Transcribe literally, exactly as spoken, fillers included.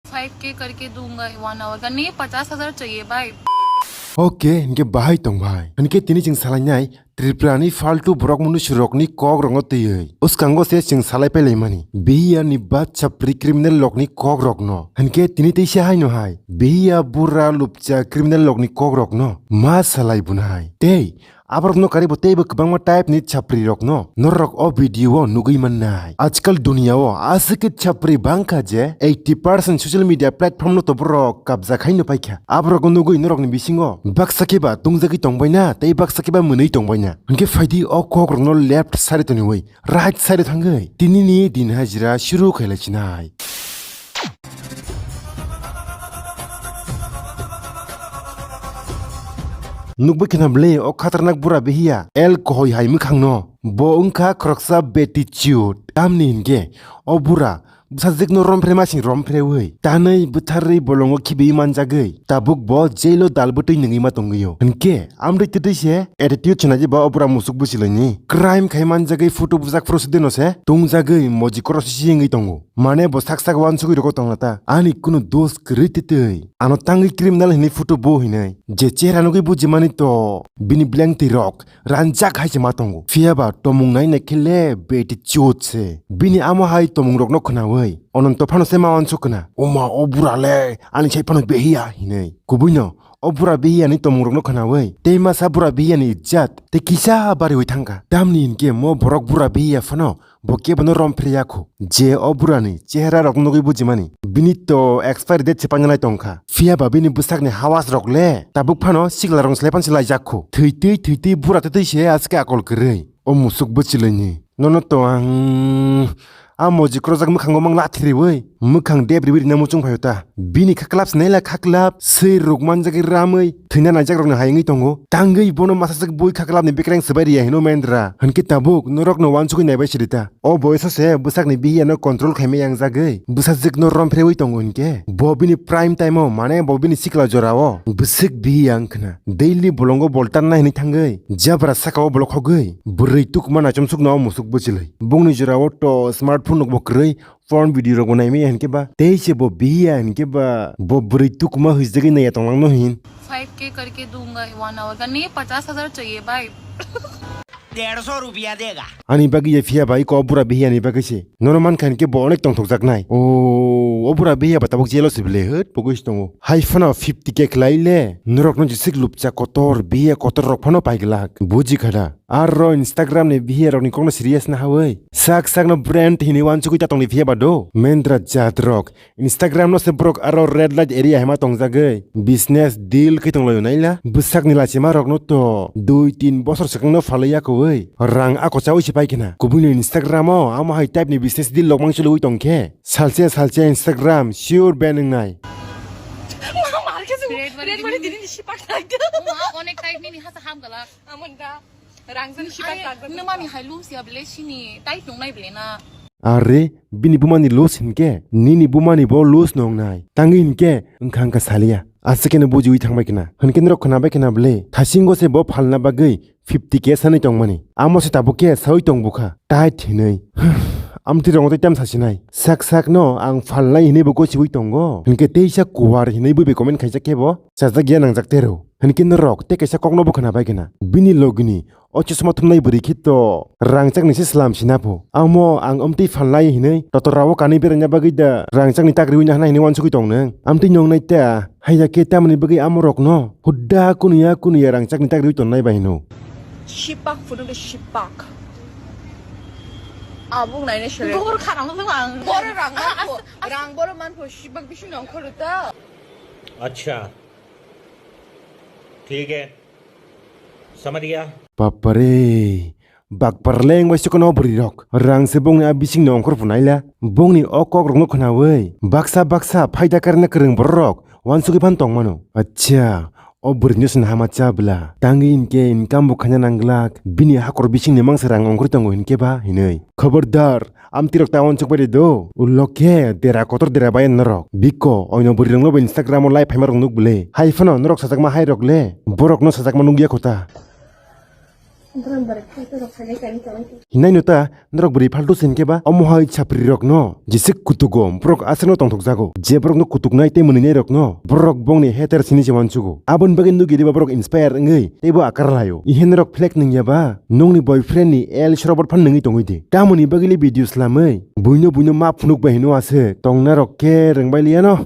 फाइव के करके दूंगा वन आवर का। नहीं, पचास हजार चाहिए भाई। Okay, hinkhe bahai tong bhai. Hinkhe tini chwng salainai Tripura ni faltu borok mwnwi surokni kok rokno twiwi. Uskango se chwng salai pailaimani. Bihiya ni bacha pri criminal lokni kok rokno. Hinkhe tini teisa haino hai. Bihiya bura lupcha criminal lokni kok rokno. Ma salai bunai. Tei Aborokno karibo teibo kwbangma type ni chapri rokno norok o video o nugwi mannai. Ajkal dunia o aswk khe chapri bangkha je eighty percent social media platform no to borok kabjak hai no paikha. Aborokno nugwi norokni bisingo baksa khe ba tungjagwi tongbaina tei baksa khe ba mwnwi tongbaina. Hinkhe phaidi o kok rokno left side toniwi right side thangwi tinini din hajira shuru khailai chinai. Nukbai khna bwle o khatarnak bura bihiya el kohoi hai mwkhangno. Bo wngkha khoroksa beti chiut. Tamni hinkhe o bura bwsajwkno romphre masing romphrewi tanwi bwtharwi bolongo khibiwi manjagwi tabuk bo jailo dal bwtwi nungwi ma tongwio. Hinkhe amtwi twtwi se attitude chwnaidi ba o bura musuk bwchwlaini crime khai manjagwi photo bwjak phuru sudeno se tungjagwi moji koro sisi wngwi tongo. Mane bo sak sak wansugwi rogo tongna ta. Ani kunu dos kwrwi twi twi. Ano tangwi criminal hinwi photo bo hinwi. Je chehra nugwi bujimani to bini blank twi rok ranjak hai se ma tongo. Phiya ba tomung nai nai khe le beti chot se. Bini amo hai tomung rokno khnawi Ononto phano se ma wansuk khna. Oma o bura le ani sai phano behiya hinwi. Kubuino o bura behiya ni tomung rokno khnawi. Tei masa bura behiya ni ijjat. Tei kisa bariwi thangkha. Tamni hinkhe mo borok bura behiya phano bo kebono romphre ya kho. Je o burani chehra rok nugwi bujimani. Bini to expiry date se pangnai tongkha. Phiya ba bini bwsakni hawas rok le tabuk phano sikla rong slai pan slai jak kho. Thwi twi thwi twi bura twi twi se aske akol kwrwi. O musuk bwchwlaini. Nono to ang a moji krojak mwkhango mang lathriwi. Mwkhang deb riwi rina muchung phaio ta. Bini khaklap se naila khaklap. Swi ruk manjagwi ramwi. Thwina naijak rokni hai wngwi tongo. Tangwi bono masajak bui khaklapni bekreng swbai riya hino mendra. Hinkhe tabuk norokno wansugwi naibai sirita. O boyso se bwsakni bihiyano control khaimai yangjagwi bwsajwkno romphrewi tongo hinkhe. Bo bini prime time o mane bo bini sikla jorao bwswk bihiya wngkhna. Daily bolongo boltarna hinwi thangwi jabra sakao bolok khogwi bwrwi tukma nachomsukno musuk bwchwlwi. Bongni jorao to smartphone rokbo kwrwi. Porn video rok bo naimaya hinkhe ba tei se bo bihiya hinkhe ba bo bwrwi tukuma hwijagwi naiya tonglang no hin. Five के करके दूंगा one hour का। नहीं, पचास हजार चाहिए भाई। डेढ़ सौ रुपया देगा। Ani bagwi ya phiya bai ko bura bihiya ni bagwi se. Nono mankha hinkhe bo onek tongthokjak nai. O, o bura bihiya ba tabuk jelo se bile hwt pogwi se tongo. Hai phano fifty K khlai le. Norok no jisik lupcha kotor bihiya kotor rok phano paiglak. Buji khada. Aro Instagram ni bihiya rokni kokno serious na hawi. Sak sakno brand hinwi wansugwi ta tongni phiya ba do. Mendra jat rok. Instagram no se borok aro red light area hima tongjagwi. Business deal khe tonglaio naila. Bwsakni lachima rokno to dui tin bosor swkangno phalwi yakowi. Rang ako chawi se pai khna. Kubuni Instagram o amo hai type ni business deal lokmang chulwi tongkhe. Salse salse Instagram sure ban wngnai. Red wale dini ni shipak naikhe. Onek type ni hasa ham galak. Amon da. Rang jani shipak. Numa ni hai lose ya ble sini. Type nung nai ble na. Are, bini bumani lose hinkhe, nini bumani bo lose nung nai. Tangwi hinkhe, wngkha wngkha salia. Aswk khe no bujiwi thangbai khna. Hinkhe norok khnabai khna ble. Thasingo se bo phalna bagwi fifty K sanwi tongmani. Amo se tabuk khe sawi tong bukha. Tight hinwi. Amtwi rong tei tam sasinai. Sak sak no ang phalnai hinwi bo gosiwi tongo. Hinkhe teisa kuwar hinwi bo be comment khaijak khe bo. Chajak ya nangjak tero. Hinkhe norok tei kaisa kokno bo khnabai khna. Bini logini o chosma thumnai bwrwi khe to rangchakni se slam sina pho. Amo ang amtwi phalnai hinwi totorao kanwi beraina bagwi da rangchakni tak riwi nahana hinwi wansugwi tong nang. Amtwi nongnai ta. Haiya khe tamoni bagwi amorokno hudda kunuya kunuya rangchakni tak riwi tonnai bai hino. Shipak phunukle shipak. Abung naina sere. Bor khanang thung ang. Bor rang manpho. Rang bor manpho shipak bisi nongkhor ta. अच्छा, ठीक है, समझ गया। Bapare. Bakpar leng bai chukano bwrwi rok. Rang se bongni a bising ni ongkhor phunaila. Bongni o kok rokno khnawi. Baksa baksa phaida karna kwrwng borok rok. Wansugwi phan tongmano. Acha. O bwrwino se hama cha bwla. Tangwi hinkhe income bo khaina nangglak. Bini hakor bising ni mangsa rang ongkhor tongo hinkhe ba hinwi. Khobordar. Amtwi rok ta wansuk bai do. Ulo khe dera kotor dera bai norok. Biko oino bwrwi rokno bo Instagram o live phaima rok nuk bwle. Hai phano norok sajakma hai rok le. Borok no sajakma nuk ya kho ta. Hinai no ta norok bwrwi phaltu sin khe ba omo hai chapri rok no jisik kutugo borok aswk no tongthok jago, je borok no kutuk nai tei mwnwi nai rok no borok bongni hater sini se wansugo. Aboni bagwi nugi riba borok inspire wngwi tei bo akar laio. Ihe norok flag nungya ba nongni boyfriend ni el sorobot phan nungwi tongwi di. Tamoni bagwi le video slamwi buino buino ma phunuk bai hino aswk tong norok khe rwngbai liya no.